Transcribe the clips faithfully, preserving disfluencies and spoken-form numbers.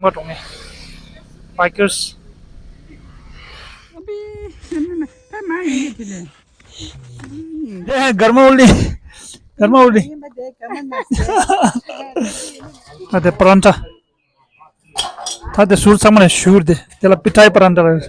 མ་གྲོང་ངེ། Bikers. ཨེ་གར་མ་འོ་ལི། གར་མ་འོ་ལི། ད་དེ་པ་རན་ཏྲ། ད་དེ་ཟུར་ཚང་མ་ནས་བཞུར་ཏེ་དེ་ལ་པི་ཏའི་པ་རན་ཏྲ་ལ།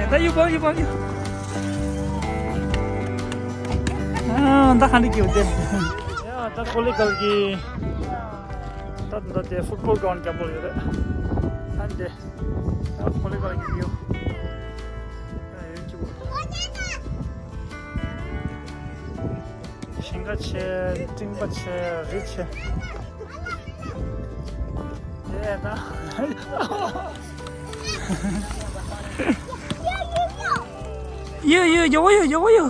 ད་ཡུ་བ་ཡུ་བ་ཡུ། ཨ། ད་ཧ་འདི་ཀྱི་འོ་དེ། ཡ། ད་ཀོ་ལི་གལ་གྱི། ད་ད་དེ་ཕུཊ་བོལ་གྲོན་རྒྱག་པོ་ཡོད་རེད། ཨ་འདི། ད་ཀོ་ལི་གལ་གྱི་ཡུ། ཨ། ཡོད་ཀྱི་འོ། ཞིང་ཁ་ཆེ། སྤྲིན་པ་ཆེ། རི་ཆེ། ཡེ་ད། ཡོ་ཡོ་ཡོ་ཡོ་ཡོ་ཡོ།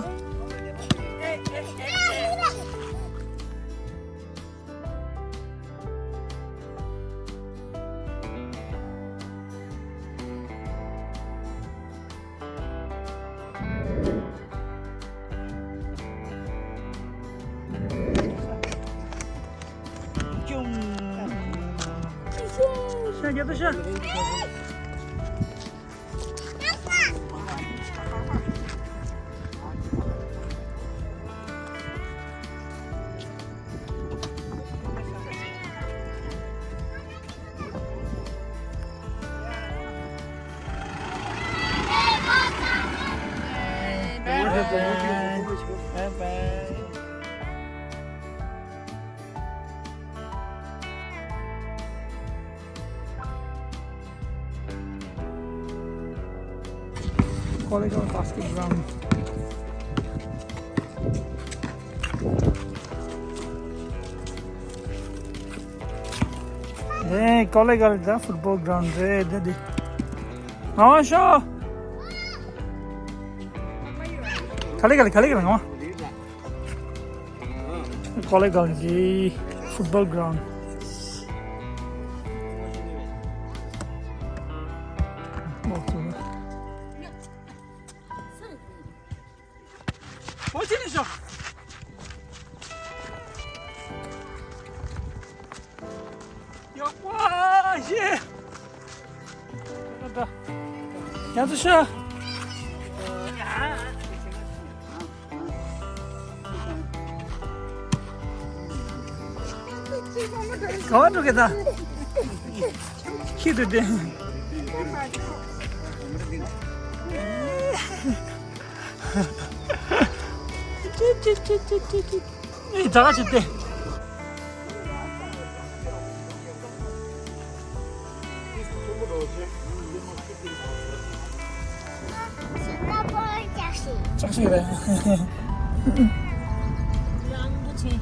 Volleyball, basketball. ཧེ། ཀོ་ལི་གལ་གྱི་ཕུཊ་བོལ་གྲོན་རེད་དེ་འདི། ང་ཤོ། ཁ་ལི་ཁ་ལི་ཁ་ལི་ཁ་ལི་ང་། ཀོ་ལི་གལ་གྱི་ཕུཊ་བོལ་གྲོན། ཨོ་ཅི་ནི་ཤོ། ཡག་པོ་ཞེ། ཡང་ཚུ་ཤོ། ག་བ་འགྲོ་གི་ད། ཁྱི་དུ་དེ། ཅི་ཅི་ཅི་ཅི་ཅི་ཅི། ཨེ། ད་ག་ཅི་སྟེ། ཅག་ཤེས་རེད། རང་འདུ་ཆེ།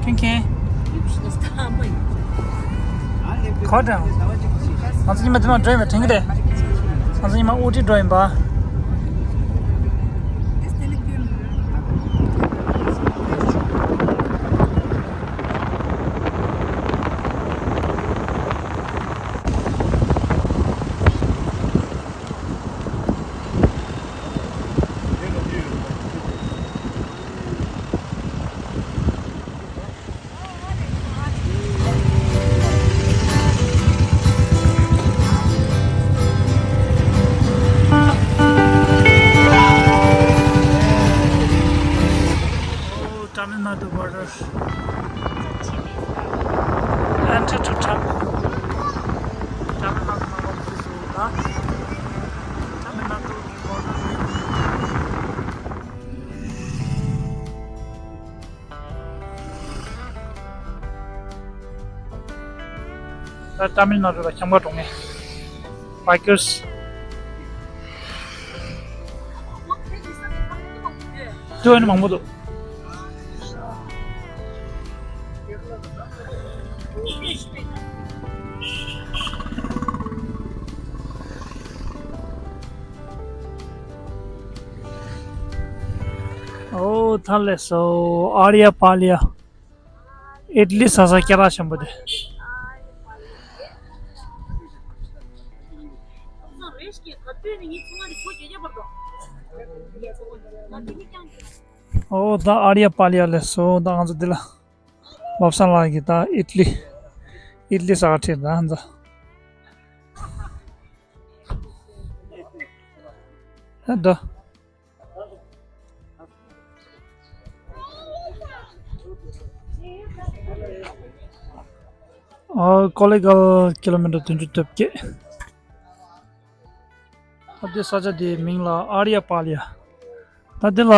ཁེན་ཁེན། གོ་དྲན། ང་ཚོ་ཉི་མ་དེ་ནང་འགྲོ་ཡིན་པ་དྲན་གི་རེད། ང་ཚོ་ཉི་མ་ཨུ་ཊི་འགྲོ་ཡིན་པ། Tamil Nadu border. Enter to Tamil. Tamil Nadu border. ཏ་མིལ་ནཱ་ཌུ་ལ་འཁྱམ་པར་འགྲོ་མཁན་བྷའི་ཀར་སི་དུ་ཨ་ནི་མང་པོ་འདུག་ཨོ་ད་ལེ་སོ། ཨ་རི་ཡ་པཱ་ལི་ཡ། ཨིཊ་ལི་ཟ་ས་སྐད་གྲགས་ཆེན་པོ་དེ། ཨོ་ད་ཨ་རི་ཡ་པཱ་ལི་ཡ་ལེ་སོ། ད་ང་ཚོ་འདི་ལ་བློ་བཟང་ལགས་ཀྱིས་ད་ཨིཊ་ལི་ཨིཊ་ལི་ཟ་ག་ཁྲིད་ད་ང་ཚོ། ད་ད། ཨ་ཀོ་ལི་གྷལ་ཀི་ལོ་མི་ཊར་བདུན་ཅུ་དོན་བརྒྱད། ཨ་དེ་ས་ཆ་དེའི་མིང་ལ་ཨ་རི་ཡ་པཱ་ལི་ཡ། ད་དེ་ལ་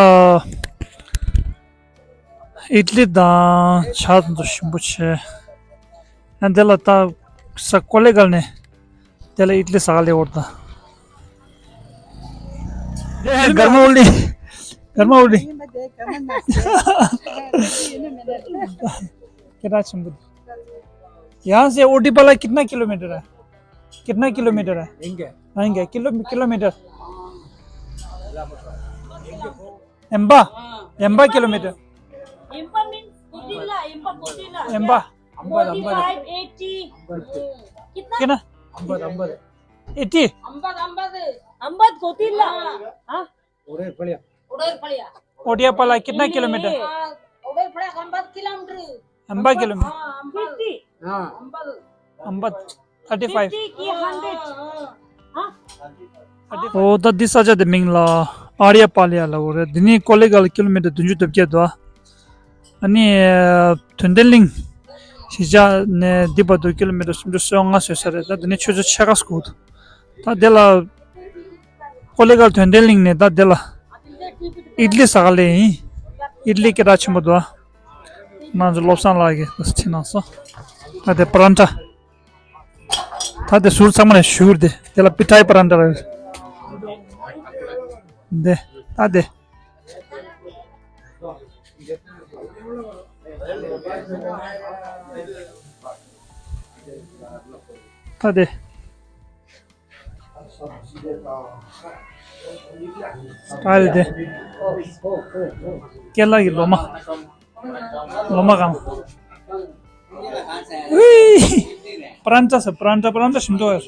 ཨིཊ་ལི་དང་ཇ་དང་དུ་ཞིམ་པོ་བྱས། ཨ་དེ་ལ་ད་ས་ཀོ་ལི་གྷལ་ནས་དེ་ལ་ཨིཊ་ལི་ཟ་ག་སླེབས་ཡོད་ད། ए, घरमा उल्टी, घरमा उल्टी। ये कह रहा छंबू। यहाँ से ओटी पाला कितना किलोमीटर है? कितना किलोमीटर है? எங்க? हाँ, எங்க? Kilo, kilometre. எண்பது? எண்பது किलोमीटर। எண்பது means कोटिला, எண்பது कोटिला। எண்பது। ஐம்பது, ஐம்பது। Forty five, eighty। कितना? कितना? ஐம்பது, ஐம்பது। एटी। अंबद, अंबद। अंबद कोटिला। हाँ। उड़ेर पड़िया। उड़ेर पड़िया। ओडिया पाला कितना किलोमीटर? हाँ, उड़ेर पड़िया अंबद किलोमीटर। अंबा किलोमीटर। हाँ, अंबद। हाँ। अंबद। अंबद। Thirty five. फिफ्टी की हंड्रेड। हाँ। ཨོ་ད་འདི་ས་ཆ་དེ་མིང་ལ་ཨ་རི་ཡ་པཱ་ལི་ཡ་ལབ་ཀྱི་རེད། འདི་ནི་ཀོ་ལི་གྷལ་ལ་ཀི་ལོ་མི་ཊར་བདུན་ཅུ་དོན་བརྒྱད་འདུག་ཨ་ནི་དོན་ལྡན་གླིང་གཞིས་ཆགས་ནས་འདི་བར་དུ་ཀི་ལོ་མི་ཊར་སུམ་ཅུ་སོ་ལྔ་བཟོས་ས་རེད། ད་འདི་ནས་ཆུ་ཚོད་ཕྱེད་ཀ་སྒུག་འདུག་ད་དེ་ལ་ཀོ་ལི་གྷལ་དོན་ལྡན་གླིང་ནས་ད་དེ་ལ་ཨིཊ་ལི་ཟ་ག་སླེབས་ཡིན། ཨིཊ་ལི་སྐད་གྲགས་ཆེན་པོ་འདུག་ང་ཚོ་བློ་བཟང་ལགས་ཀྱིས་ཁྲིད་གནང་སོང་། ད་དེ་པ་རན་ཊ། ད་དེ་ཟུར་ཚང་མ་ནས་བཞུར་ཏེ་དེ་ལ་པི་ཐའི་པ་རན་ཊ་ལ། འདི་ད་དེ། ད་དེ། ད་དེ། ཀེ་ལ་གི་ལོ་མ། ལོ་མ་གང་། ཨུའི། པ་རན་ཊ་ཟེར། པ་རན་ཊ། པ་རན་ཊ་ཞིམ་འདུག་ཨིཊ་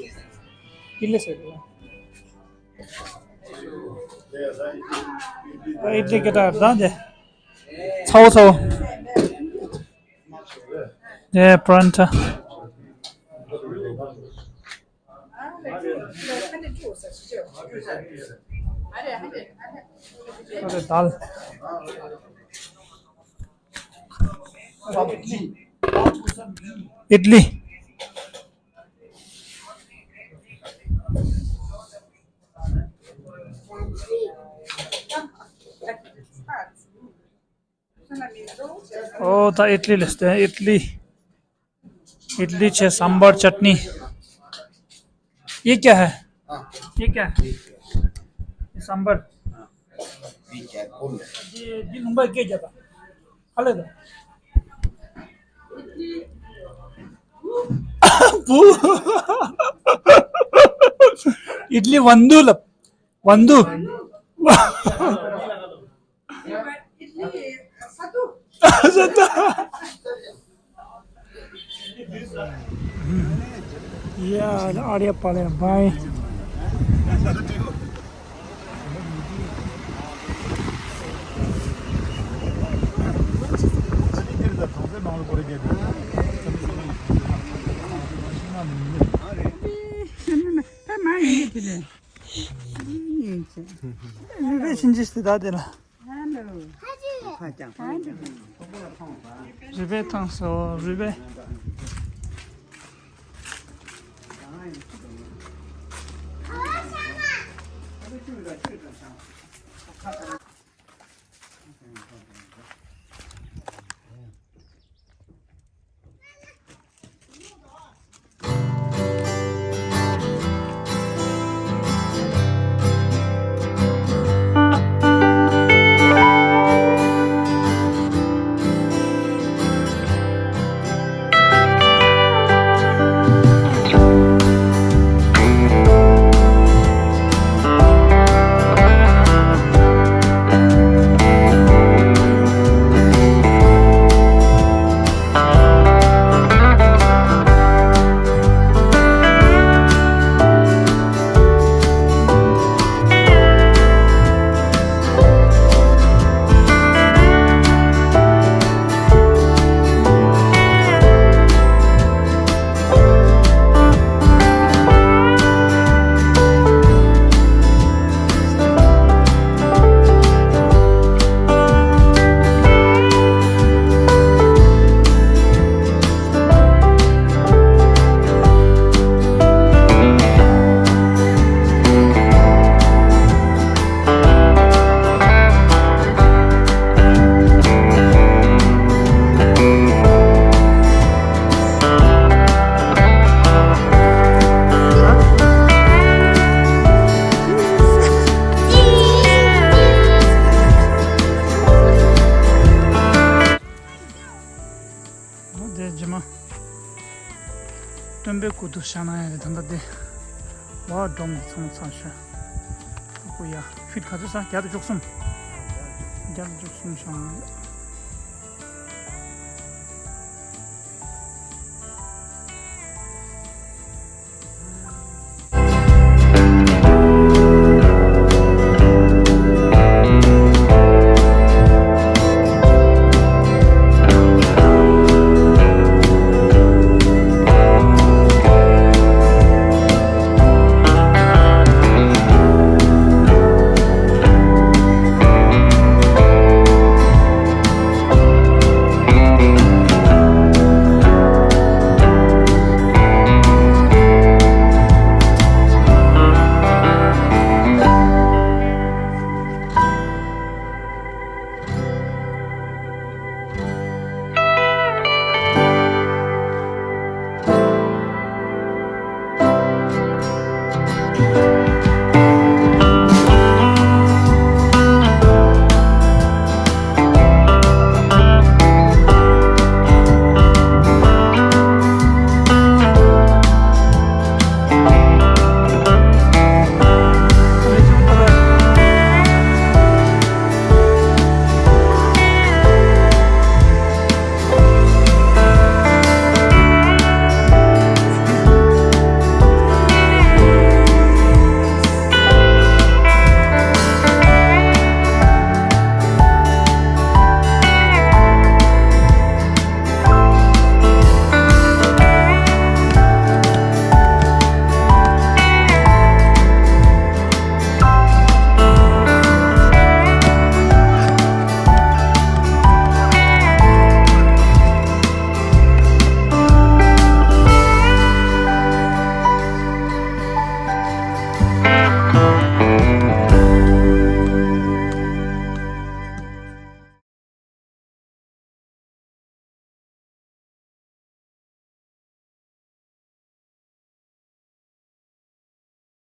ལི་ཟེར། ཨིཊ་ལི་སྐད་གྲགས་ད་དེ། ཚའོ་ཚའོ། དེ་པ་རན་ཊ། ཨ་རེ་དཱལ། ཨིཊ་ལི། ཨོ་ད་ཨིཊ་ལི་ལབ་སྟེ། ཨིཊ་ལི། ཨིཊ་ལི་བྱས། སམ་བར་ཅཊ་ནི། ये क्या है? ये क्या है? ये सांभर। ये, ये लुम्बा के जाता? खा ले दो। इडली वंदू लब। वंदू। या, अरे पाले भाई। རུས་སྦལ་ཕྱིན་ཅི་སྟེ་ད་དེ་ལ། རུས་སྦལ་ཐང་ཟེར་བ། རུས་སྦལ། ཨེ་ཀུ་དུ་ཤ་ན་ཡ་དེ་ད་ལྟ་དེ། ཝ་སྒྲོམ་དེ་ཚང་མ་ཚར་ཤག་ཨ་ཁུ་ཡ་ཕིཊ་ག་ཚོད་ས་བརྒྱ་དང་བཅུ་གསུམ། བརྒྱ་དང་བཅུ་གསུམ་བྱུང་།